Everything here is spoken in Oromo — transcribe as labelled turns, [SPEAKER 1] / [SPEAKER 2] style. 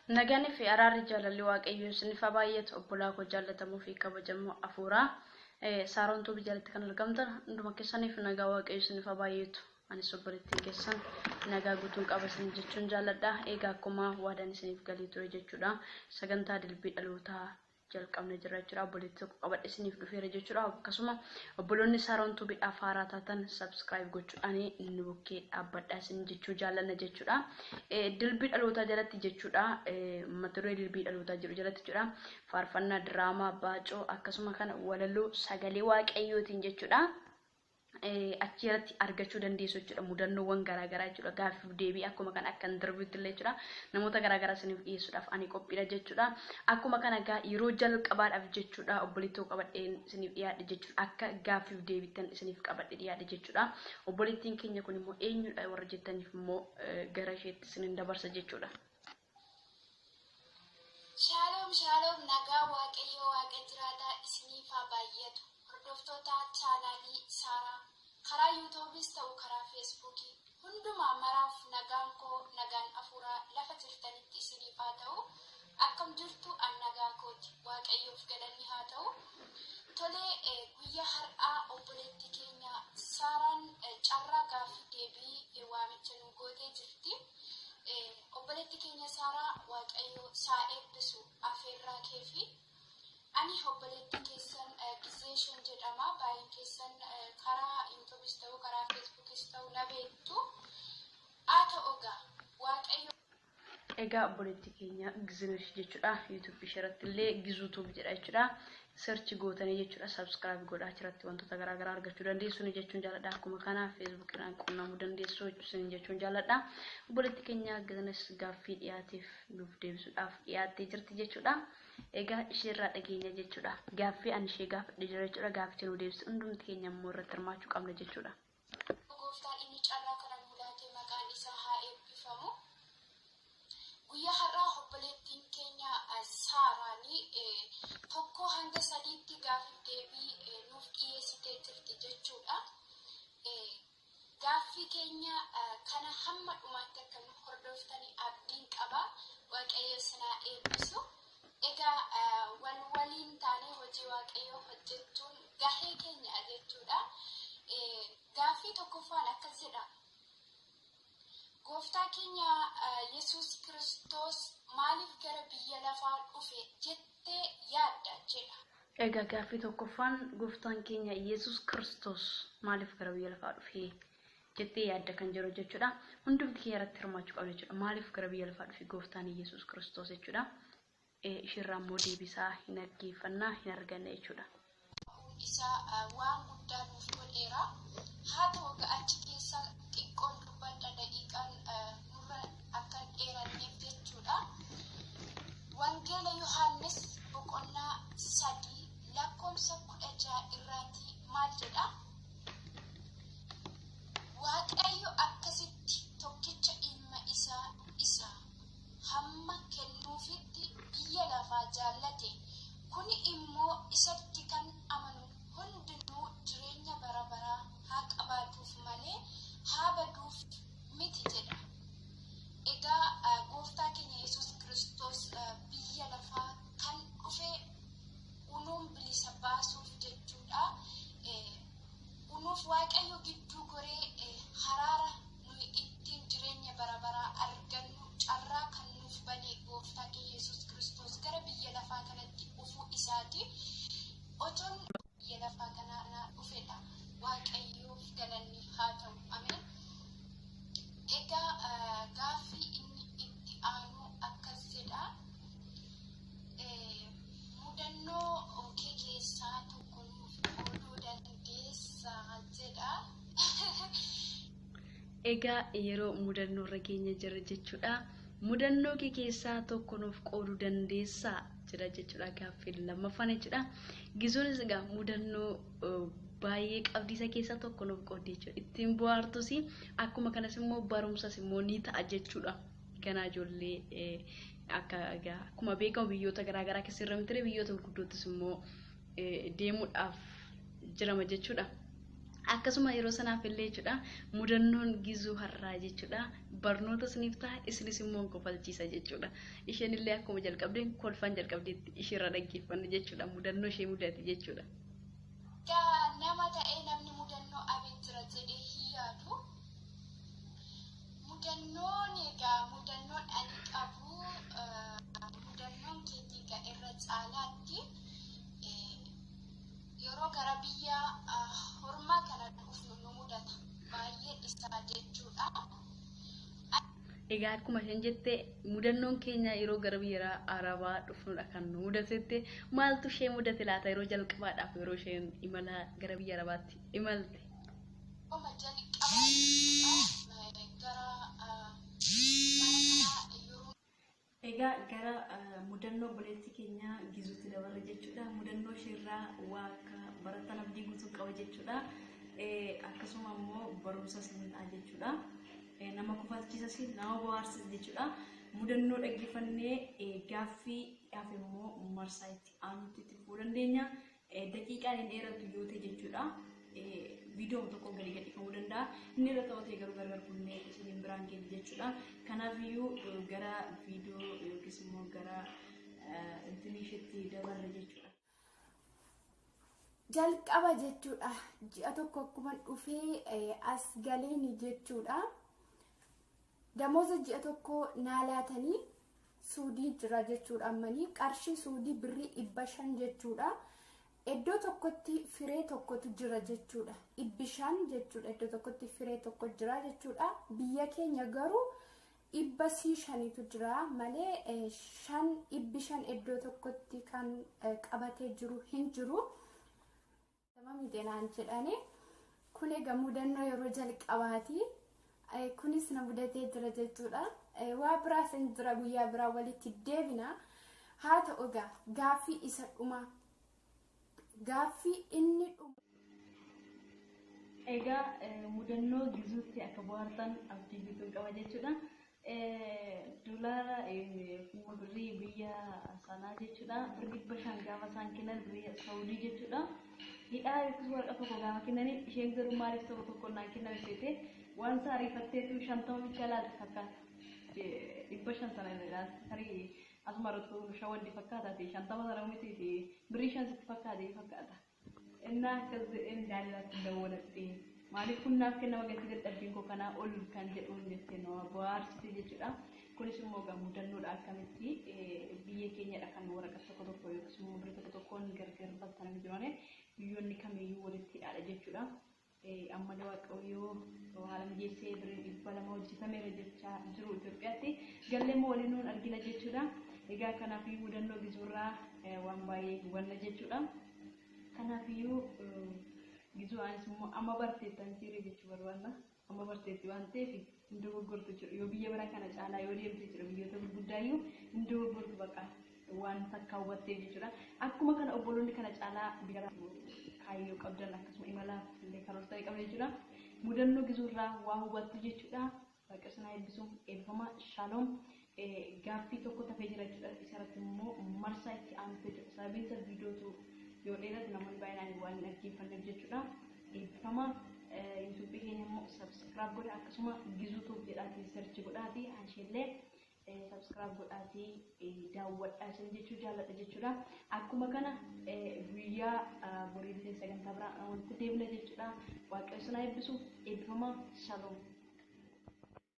[SPEAKER 1] Nagaan fi araarri jaalalli Waaqayyoo isiniif haa baay'atu. Obbolaa koo jaallatamoo fi kabajamoo afuuraa Saaroon Tuubii jalatti kan argamtan hunduma keessaniif nagaa Waaqayyoo isiniif haa baay'atu. Anis obboleettiin keessan nagaa guutuun qaba isin jechuun jaalladha. Egaa akkuma waadaan isiniif galee ture jechuudha. Sagantaa dilbii dhalootaa jalqabne jira jechuudha. Obboleettii tokko qabadhe isiniif dhufeera jechuudha. Akkasuma obboloonni Saaroon Tuubiidhaaf haaraa taatan subscribe gochuudhaan nu bukkee dhaabbadha isin jechuu jaallanna jechuudha. Dilbii dhalootaa jalatti jechuudha. Mata duree dilbii dhalootaa jedhu jalatti jechuudha. Faarfannaa, diraamaa, baacoo akkasuma kana walaloo sagalee waaqayyootiin jechuudha. Achi irratti argachuu dandeessu jechuudha. Mudannoowwan garaagaraa jechuudha. Gaaffiif deebii akkuma kana akka interviewtti illee jechuudha. Namoota garaagaraa isiniif dhiyeessuudhaaf ani qophiidha jechuudha. Akkuma kana egaa yeroo jalqabaadhaaf jechuudha obboleettii qabadheen isiniif dhiyaadhe jechuudha. Akka gaaffiif deebittan isiniif qabadhe dhiyaadhe jechuudha. Obboleettiin keenya kun immoo eenyudha warra jettaniif immoo gara isheetti isinin dabarsa jechuudha.
[SPEAKER 2] Shaaloom shaaloom, nagaa Waaqayyoo Waaqa jiraataa isiniif haa baay'atu. Hordoftoota chaanaalii Saaraa karaa Yuutuubis ta'u karaa Feesbuukii hundumaa maraaf nagaan koo nagaan afuuraa lafa jirtanitti isiniif haa ta'u. Akkam jirtu? An nagaa kooti, Waaqayyoof galanni haa ta'u. Tolee, guyyaa har'aa obboleettii keenya Saaraan carraa gaaffii deebii waamicha nu gootee jirti. Obboleettii keenya Saaraa, Waaqayyo saa eebbisu afeerraa kee fi ani obboleettii keessan Gizeeshan jedhama. Baay'een keessan karaa Yuutuubis ta'u karaa Feesbuukis ta'u na beektu. Haa ta'u egaa Waaqayyo
[SPEAKER 1] Egaa obboleettii keenya Gizinesh jechuudha. Yuutuubii isheerratti illee Gizuutuub jedha jechuudha. Search gootanii jechuudha. Subscribe godhaa, achirratti wantoota garaagaraa argachuu dandeessu jechuun jaalladha. Akkuma kana Feesbuukiidhaan qunnamuu dandeessu jechuun jaalladha. Obboleettii keenya Gizinesh gaaffii dhiyaateef nuuf deebisuudhaaf dhiyaattee jirti jechuudha. Egaa isheerraa dhageenya jechuudha. Gaaffii ani ishee gaafadhe jira jechuudha. Gaafficha nu deebisi, hundumti keenya immoo irratti hirmaachuu qabna jechuudha.
[SPEAKER 2] Gooftaan inni carraa kana nuu laate maqaan isaa haa eebbifamu. Guyyaa har'aa obboleettiin keenya Saaraanii tokko hanga sadiitti gaaffiif deebii nuuf dhiyeessitee jirti jechuudha. Gaaffii keenya kana hamma dhumaatti akka nu hordoftanii abdiin qaba. Waaqayyo sinaa eebbisu. Egaa wal waliin taanee hojii Waaqayyoo hojjechuun gahee keenya jechuudha. Gaaffii tokkoffaan akkas jedha. Gooftaa keenya Yesuus Kiristoos maaliif gara biyya lafaa dhufe jettee yaadda jedha.
[SPEAKER 1] Egaa gaaffii tokkoffaan gooftaan keenya Yesuus Kiristoos maaliif gara biyya lafaa dhufe jettee yaadda kan jedhu jechuudha. Hundumti keenya irratti hirmaachuu qabna jechuudha. Maaliif gara biyya lafaa dhufe gooftaan Yesuus Kiristoos jechuudha. Ishirraa immoo deebisaa hin dhaggeeffannaa hin arganne jechuudha.
[SPEAKER 2] Isaa waan guddaa nuuf godheera. Haa ta'u egaa achi keessa xiqqoon dubbadha, daqiiqaan nurra akka hin dheeranneef jechuudha. Wangeela Yohaannis boqonnaa 3 lakkoomsa 16 irraatii maal jedha? Waaqayyo akkasitti tokkicha ilma isaa isa hamma kennuufitti biyya lafaa jaallate, kuni immoo isatti kan amanu hundinuu jireenya bara baraa haa qabaatuuf malee haa baduuf miti jedha. Egaa gooftaa keenya Yesuus Kiristoos biyya lafaa kan dhufe unuun bilisa baasuuf jechuudha. Unuuf Waaqayyo gidduu goree haraara nuyi ittiin jireenya bara baraa argannu carraa kan nuuf bane gooftaa keenya Yesuus Kiristoos gara biyya lafaa kanatti dhufuu isaati. Otoon biyya lafaa kana dhufedha. Waaqayyoof galanni haa ta'u. Ameen. Egaa gaaffii inni itti aanu akkas jedha. Mudannoo kee keessaa tokko nuuf qooduu dandeessaa jedha.
[SPEAKER 1] Egaa yeroo mudannoo irra keenya jira jechuudha. Mudannoo kee keessaa tokko nuuf qooduu dandeessaa jedha jechuudha gaaffiin lammaffaan jechuudha. Gizuunis egaa mudannoo baay'ee qabdi, isa keessaa tokko nuuf qooddi jechuudha. Ittiin bohaartus akkuma kanas immoo barumsas immoo ni ta'a jechuudha. Ganaa ijoollee akka egaa akkuma beekamu biyyoota garaagaraa keessa irra miti, biyyoota gurguddoottis immoo deemuudhaaf jirama jechuudha. Akkasuma yeroo sanaaf illee jechuudha mudannoon Gizuu har'aa jechuudha barnoota isiniif ta'a, isinis immoo kofalchiisa jechuudha. Isheen illee akkuma jalqabdeen kolfaan jalqabdeetti isheerraa dhaggeeffanne jechuudha, mudannoo ishee mudate jechuudha.
[SPEAKER 2] Egaa nama ta'ee namni mudannoo abee jira jedhee hin yaadu. Mudannoon egaa mudannoon ani qabu, mudannoon keetii egaa irra caalaatti yeroo gara biyya hormaa kana dhufnu nu mudata baay'ee isaa jechuudha.
[SPEAKER 1] Egaa akkuma isheen jette, mudannoon keenya yeroo gara biyya Arabaa dhufnudha kan nu mudatetti. Maaltu ishee mudate laata yeroo jalqabaadhaaf yeroo isheen imala gara biyya Arabaatti imalte?
[SPEAKER 2] Oma jalqabaa jechuudha, gara mana kanaa yeroo
[SPEAKER 1] Egaa gara mudannoo obboleettii keenyaa Gizuutti dabarre jechuudha. Mudannoo isheerraa waa akka baratan abdii guutuu qaba jechuudha. Akkasuma immoo barumsa isin ta'a jechuudha. Nama kofalchiisas, nama bohaarsas jechuudha. Mudannoo dhaggeeffannee gaaffii dhaaf immoo marsaa itti aanutti itti fufuu dandeenya. Daqiiqaan hin dheeratu yoo ta'e jechuudha. Viidiyoon tokko gadi gadhiifamuu danda'a. Inni irra ta'uu ta'e garuu gargar kunnee isiniin biraan geenya jechuudha. Kanaafiyyuu gara viidiyoo yookiis immoo gara intinii isheetti dabarre jechuudha.
[SPEAKER 3] Jalqaba jechuudha, ji'a tokko akkuma dhufee as galeeni jechuudha. Damooza ji'a tokko naa laatanii, Suudii jira jechuudha, ammanii qarshii Suudii birrii 500 jechuudha. Iddoo tokkotti firee tokkotu jira jechuudha. 500 jechuudha, iddoo tokkotti firee tokko jira jechuudha. Biyya keenya garuu dhibba sii shanitu jira malee shan 500 iddoo tokkotti kan qabatee jiru hin jiru. Miti naan jedhani. Kun egaa mudannoo yeroo jalqabaati. Kunis na mudatee jira jechuudha. Waa biraas hin jira, guyyaa biraa walitti deebina. Haa ta'u, egaa gaaffii isa dhuma. Gaaffii inni dhuma.
[SPEAKER 1] Egaa mudannoo Gizuutti akka bohaartan abdii guutuun qaba jechuudha. Doolaara immoo birrii biyya sanaa jechuudha. Birrii 500 gaafa isaan kennan, birrii Saawudii jechuudha. Hidhaa yookiis waraqaa tokko gaafa kennanii, isheen garuu maaliif tokko tokko naan kenname seete, wanta ariifatteetu 50 bicha laalte fakkaata. 500 sana ilaalte, tarii asuma irratti shawwaddi fakkaata, 50 sana mitiiti, birrii 5 sitti fakkaate fakkaata. Innaa akkas jedheen Daanilaatti dawwaladhe. Maaliif kun naaf kennama gatii dadhabbiin koo kanaa ol kan jedhuun jettee nama bohaarsite jechuudha. Kunis immoo egaa mudannoodha, akkamitti biyya keenyadha kan waraqaa tokko tokko yookiis immoo birrii tokko tokkoon gargar battananii jiran, biyyoonni kamiyyuu walitti hidhaadha jechuudha. Amma Waaqayyoo haala mijeessee birrii 200 hojjetameera jechaa jiru Itoophiyaatti. Gallee immoo waliin nuun argina jechuudha. Egaa kanaafiyyuu mudannoo Gizuurraa waan baay'ee hubanna jechuudha. Kanaafiyyuu Gizuu anis immoo amma barteettan siiree jechuu barbaanna. Amma barteetti waan ta'eef hin dogoggortu jechuudha. Yoo biyya biraa kana caalaa yoo deemte jechuudha, biyyoota gurguddaayyuu hin dogoggortu, bakka waan takka hubatteef jechuudha. Akkuma kana obboloonni kana caalaa biyya kaayyoo qabdan, akkasuma imalaaf illee karoortanii qabdan jechuudha. Mudannoo Gizuurraa waa hubattu jechuudha. Waaqa isin haa eebbisu. Eebbifama. Shaaloom. Gaaffii tokko tafee jira jechuudha. Isarratti immoo marsaa itti aantu jechuudha. Sababiin isaa viidiyootu yoo dheerate namoonni baay'inaan waan hin dhaggeeffanneef jechuudha. Eebbifama. Yuutuubii keenya immoo subscribe godha, akkasuma Gizuu Tube jedhaatii search godhaatii ansheellee subscribe godhaatii daawwadhaa isin jechuu jaalladha jechuudha. Akkuma kana guyyaa boriillee sagantaa biraa walitti deebina jechuudha. Waaqayyo isin haa eebbisu. Eebbifama. Shaloom.